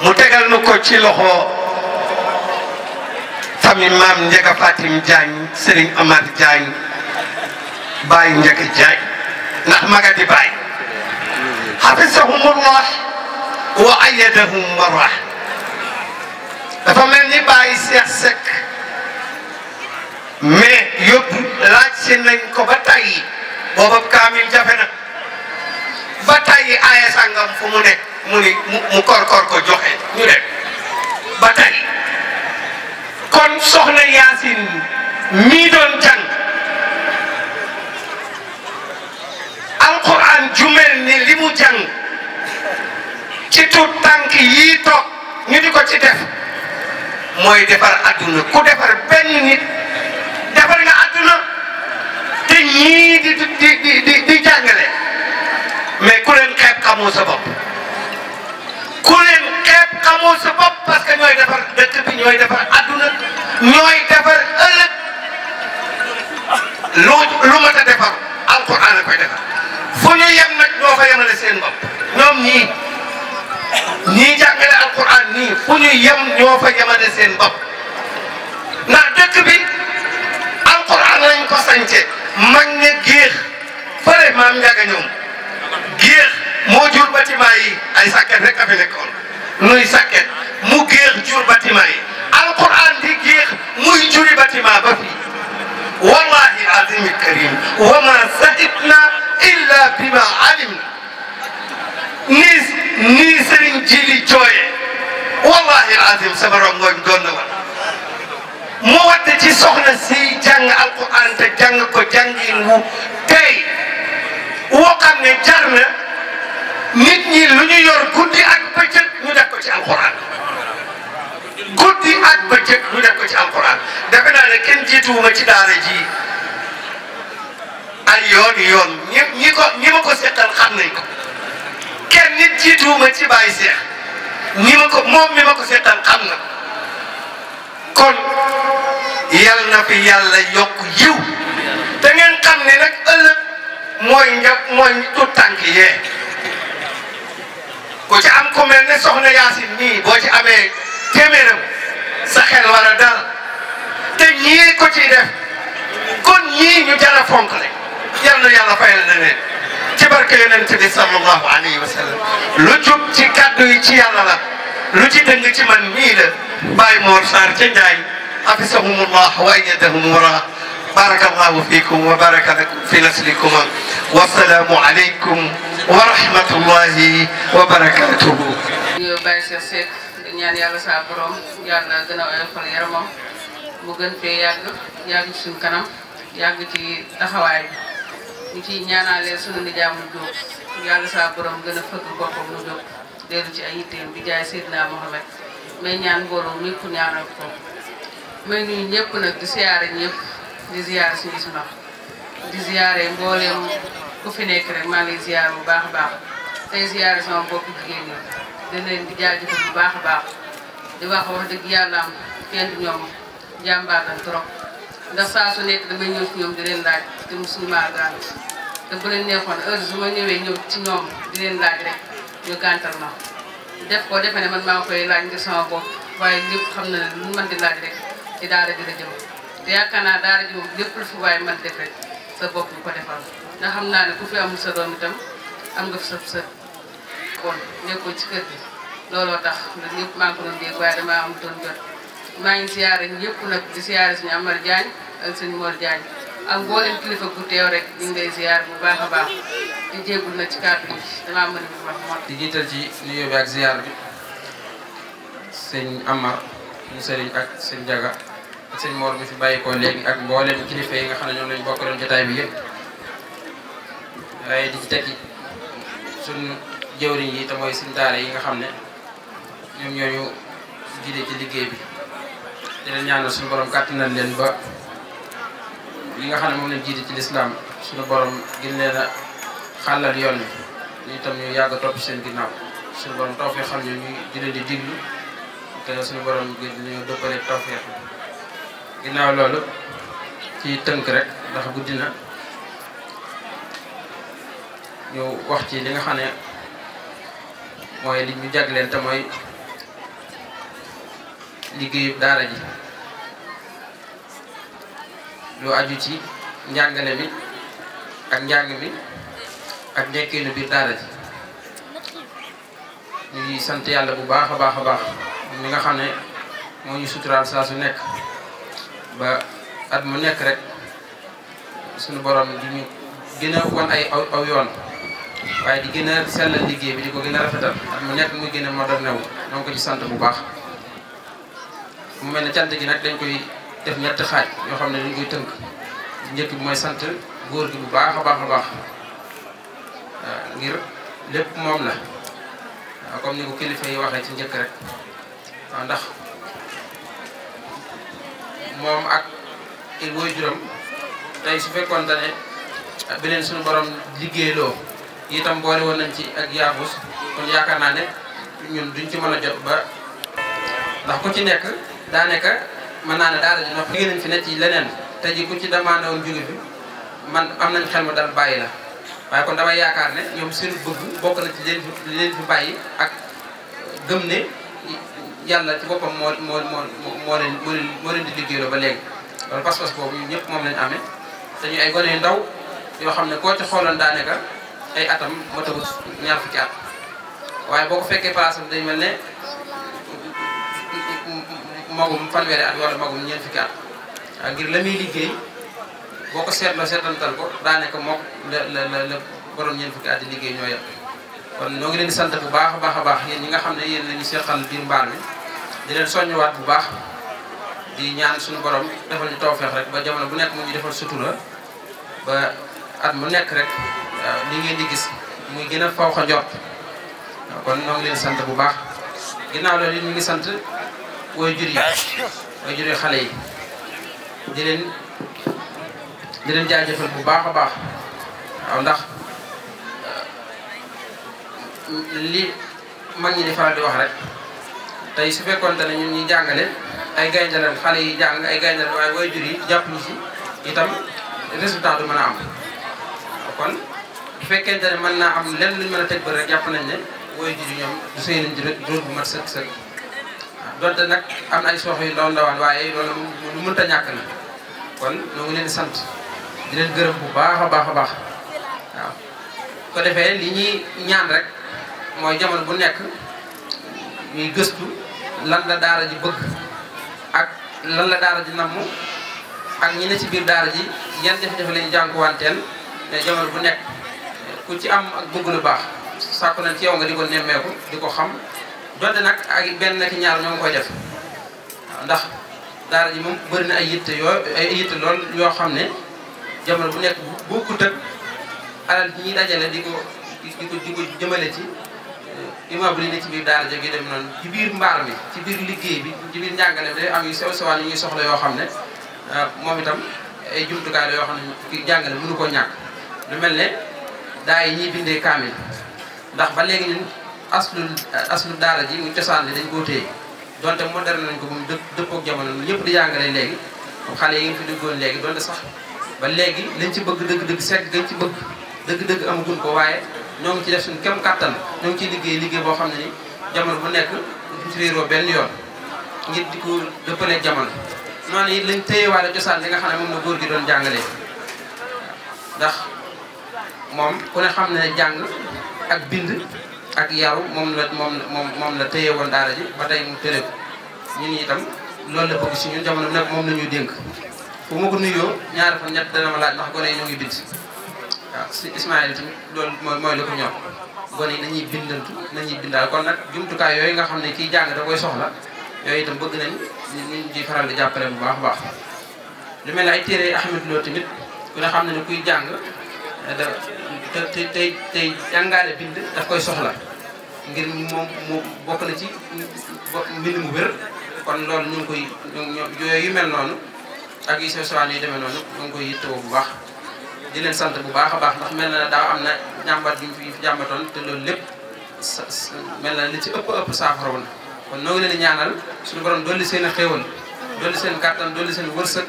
mu tegal nu ko ci loxo famille maam Ndiaga Fatim Diagne Serigne Amar Diagne Baye Ndiaga Diagne ndax maga di Baye hafisahumullah wa ayyadahum marrah dafa mel ni Baye Cheikh Seck mais yóbbu laaj si nañ ko ba tàyyi booba kaamil jafe na ba tàyyi aaya sàngam fu mu nekk mu ni mu kor ko joxe ñu dem ba tàyyi kon soxna Yaasin mii doon jàng alquran jumel ni li mu jàng ci tuut tànk yii toog ñu di ko ci def mooy defar adduna ku defar benn nit defar nga adduna te ñii di jàngale mais ku leen xeeb xamoo sa bopp ku leen xeeb xamoo sa bopp parce que ñooy defar dëkk bi ñooy defar adduna ñooy defar ëllëg lu mat a defar alquran a koy defar fu ñu yem nag ñoo fa yemale seen bopp ñoom ñii jàngale alquran nii fu ñu yem ñoo fa yemale seen bopp ndax dëkk bi alquran lañ ko sance mag ne géex fële maam Ndiaga ñoom géex moo jur bâtiment yi ay sàkket rek a fi nekkoon nuy sàkket mu géex jur bâtiment yi alquran di géex muy juri bâtiment ba fii wallahi azim karim wa ma sahibna illa bima alimna nii Serigne Jili jooye wallahi azim sama rongoñ doon na wala mu watte ci soxna si jàng alquran te jàng ko jàngin wu tey woo xam ne jar na nit ñi lu ñu yor guddi ak bëccëg ñu def ko ci alquran guddi ak bëccëg ñu def ko ci alquran defe naa ne kenn jiituwuma ci daara ji ay yoon ñi ma ko seqal xam nañ ko kenn nit jiituwuma ci Baye Cheikh moom mi ma ko seqal xam na kon yal na fi yàlla yokk yiw te ngeen xam ne nag ëllëg mooy tout tànk yee ku ci am ku mel ne soxna Yaasin nii boo ci amee téeméeram sa xel war a dal te ñii ko ciy def kon ñii ñu jara fonk le yal na yàlla fayal na leen ci barke yonent bi sallallahu alayhi wa sallam lu jub ci kàddu yi ci yàlla la lu ci dëng ci man mii la Baye Mor Sarr ca Njaay hafisahumullah wa ayyadahum wara barakallahu fikum wa baraka lakum fi naslikum wasalaamu aleykum wa rahmatullahi wa barakatuhu. yow Baye Cheikh Seck ñaan yàlla saa borom yàlla gën a oyofal yaramam mu gën fee yàgg suñ kanam yàgg ci taxawaay bi ñu ciy ñaanalee sunu nijaay mu jóg yàlla saa borom gën a fëgg boppam mu jóg dellu ci ay yitteem bi jaay Seydina Mohamed may ñaan mbooloo ñëpp ñaanal ko may nuyu ñëpp nag di siyaare ñëpp di siyaare suñu sunax di siyaare mbooleem ku fi nekk rek maa ngi lay siyaare bu baax a baax tey siyaare sama bopp jigéen ñi di leen di jaajëfal bu baax a baax di wax dëgg yàlla am kenn du ñoom jàmbaar lañ trop ndax saa su nekk damay ñëw ci ñoom di leen laaj te musuñu maa gànt te bu leen neexoon heure su ma ñëwee ñëw ci ñoom di leen laaj rek ñu gàntal ma def ko defe ne man maa koy laaj ngir sama bopp waaye lépp xam na ne lu mën di laaj rek ci daara ji la jëm te yaakaar naa daara ji moom lépp lu fi waaye mën def rek sa bopp lu ko defal ndax xam naa ne ku fi amul sa doom itam am nga fi sa kon nekkoo ci kër gi looloo tax ndax ñëpp maa ngi ko doon dégg waaye damaa am doon jot maa ngi siyaare ñëpp nag di siyaare suñu Amar Diagne ak suñu Mor Diagne ak mboolem kilifa gu teew rek ñu ngi lay siyaare bu baax a baax di jéggul na ci kàddu yi damaa mën a wax moo di jiital ci nuyoo bi ak ziar bi sëñ Amar ñu sëriñ ak sëñ Ndiaga ak sëñ Mor mi fi bàyyi ko léegi ak mboolem kilifa yi nga xam ne ñoom lañ bokk doon jotaay bi yëpp waaye di ci tekki suñu jëwriñ yi te mooy suñu daara yi nga xam ne ñoom ñooñu jiite ci liggéey bi di leen ñaanal suñu borom kàttanal leen ba li nga xam ne moom lañ jiite ci lislaam suñu borom gën leen a xàllal yoon wi ñu itam ñu yàgg a topp seen ginnaaw suñu borom tawfeex xam ñu ñu di leen di diglu te suñu borom gën ñu dëppale tawfeex ginnaaw loolu ci tënk rek ndax guddi na ñu wax ci li nga xam ne mooy li ñu jagleen te mooy liggéeyu daara ji lu aju ci njàngale mi ak njàng mi ak nekkeenu biir daara ji ñu ngi sant yàlla bu baax a baax a baax mi nga xam ne moo ñu suturaal saa su nekk ba at mu nekk rek suñu borom di ñu gën a wan ay aw yoon waaye di gën a sellal liggéey bi di ko gën a rafetal at mu nekk muy gën a moderne wu donc ko ci sant bu baax mu mel ne cant gi nag dañ koy def ñetti xaaj yoo xam ne dañ koy tënk njëkk bi mooy sant góor gi bu baax a baax a baax ngir lépp moom la waaw comme ni ko kilifa yi waxee ci njëkk rek waaw ndax moom ak il booy juróom tey su fekkoon ne beneen suñu borom liggéeyloo itam boole woon nañ ci ak yaafus kon yaakaar naa ne ñun duñ ci mën a jot ba ndax ku ci nekk daanaka mën naa ne daara ji noppi nañ fi ne ci leneen te ji ku ci demandé woon jóge fi man am nañ xel ma dal bàyyi la waaye kon damay yaakaar ne ñoom seen bëgg bokk na ci leen fi bàyyi ak gëm ne yàlla ci boppam moo leen di liggéeyloo ba léegi loolu pas-pas boobu ñun ñëpp moom lañ amee te ñu ay gone yu ndaw yoo xam ne koo ci xooloon daanaka ay atam matawut ñaar fukki at waaye boo ko fekkee place am day mel ne magum fanweeri at wala magum ñeent fukki at waaw ngir la muy liggéey boo ko seetloo seetantal ko daanaka moom la borom ñeent fukki at di liggéey ñoo yem kon ñoo ngi leen di sant bu baax a baax a baax yéen ñi nga xam ne yéen la ñu seqal biir mbaar mi di leen soññuwaat bu baax di ñaan suñu borom defal ñu tawfeex rek ba jamono bu nekk mu ñu defal sutura ba at mu nekk rek li ngeen di gis muy gën a faw xa njort kon ñoo ngi leen sant bu baax ginnaaw loolu ñu ngi sant waajur yi xale yi di leen jaajëfal bu baax a baax waaw ndax li mag ñi di faral di wax rek tey su fekkoonte ne ñun ñuy jàngale ay gaynde lañ xale yi jàng ay gaynde lañ waaye waajur yi jàpp ñu si itam résultat du mën a am kon bu fekkente ne mën naa am lenn luñ mën a teg ba rek jàpp nañ ne waajur yi ñoom du sëy nañ ci rôle bu mat sëkk sëkk waaw donte nag am na ay soox yu ndaw ndawaan waaye loolu lu mënta ñàkk na kon ñoo ngi leen di sant di leen gërëm bu baax a baax a baax waaw ko defee li ñuy ñaan rek mooy jamono bu nekk ñuy gëstu lan la daara ji bëgg ak lan la daara ji namm ak ñi ne ci biir daara ji yan jafe-jafe lañu jànkuwanteel mais jamono bu nekk ku ci am ak bëgg lu baax sàkku nañ ci yow nga di ko nemmeeku di ko xam donte nag ak benn ki ñaar ñoo ngi koy def waaw ndax daara ji moom bëri na ay yitte lool yoo xam ne jamono bu nekk bokkut ak alal ji ñuy dajale di ko jëmale ci immeuble yi ne ci biir daara ji gi dem noonu ci biir mbaar mi ci biir liggéey bi ci biir njàngale bi day am yu sew sewaan yu ñuy soxla yoo xam ne moom itam ay jumtukaay la yoo xam ne ki jàngale mënu koo ñàkk lu mel ne daa yi ñuy bindee kaamil ndax ba léegi ñun aslu daara ji mu cosaan li dañ koo téye donte moderne nañ ko ba mu dëppook jamono ñëpp di jàngale léegi xale yi ngeen fi duggoon léegi donte sax ba léegi lañ ci bëgg dëgg-dëgg segg gañ ci bëgg dëgg-dëgg amaguñ ko waaye ñoo ngi ci def suñu kem kattan ñoo ngi ciy liggéey boo xam ne ni jamono bu nekk du ci réeroo benn yoon ngir di ko dëppaleeg jamono noonu it lañ téyewaale cosaan li nga xam ne moom la góor gi doon jàngalee ndax moom ku ne xam ne jàng ak bind ak yaru moom la téye woon daara ji ba tey mu tëre ko ñun itam loolu la bëgg si ñun jamono bu nekk moom la ñuy dénk fu ma ko nuyoo ñaari fan ñett dana ma laaj ndax gone yi ñoo ngi bind waaw si Ismaïla tamit loolu mooy li ko ñor gone yi nañuy bindaal kon nag jumtukaay yooyu nga xam ne kiy jàng da koy soxla yooyu itam bëgg nañ ñu ci faral di jàppale bu baax a baax lu mel ne ay téere Ahmed Lo tamit ku ne xam ne ne kuy jàng tey jàngaale bind daf koy soxla ngir moom mu bokk na ci mbind mu wér kon loolu ñu ngi koy yooyu yu mel noonu ak yu sew sewaan yu demee noonu ñu ngi koy yittewoo bu baax di leen sant bu baax a baax ndax mel na daaw am na jàmbat yu fi jàmbatoon te loolu lépp mel na li ci ëpp saafara woon kon noo ngi leen di ñaanal suñu borom dolli seen a xéewal dolli seen kàttan dolli seen wërsëg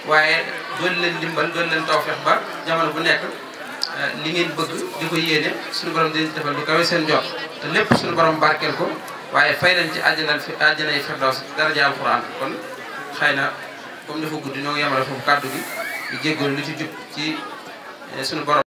waaye dolli leen dimbal dolli leen tawfeex ba jamono bu nekk li ngeen bëgg di ko yéene suñu borom di defal lu kawe seen jot te lépp suñu borom barkeel ko waaye fay nañ ci àjjana yi firdaws daraja alquran kon xëy na comme dafa guddi ñoo ngi yemale foofu kàddu gi di jéggalu lu ci jub ci sunu borom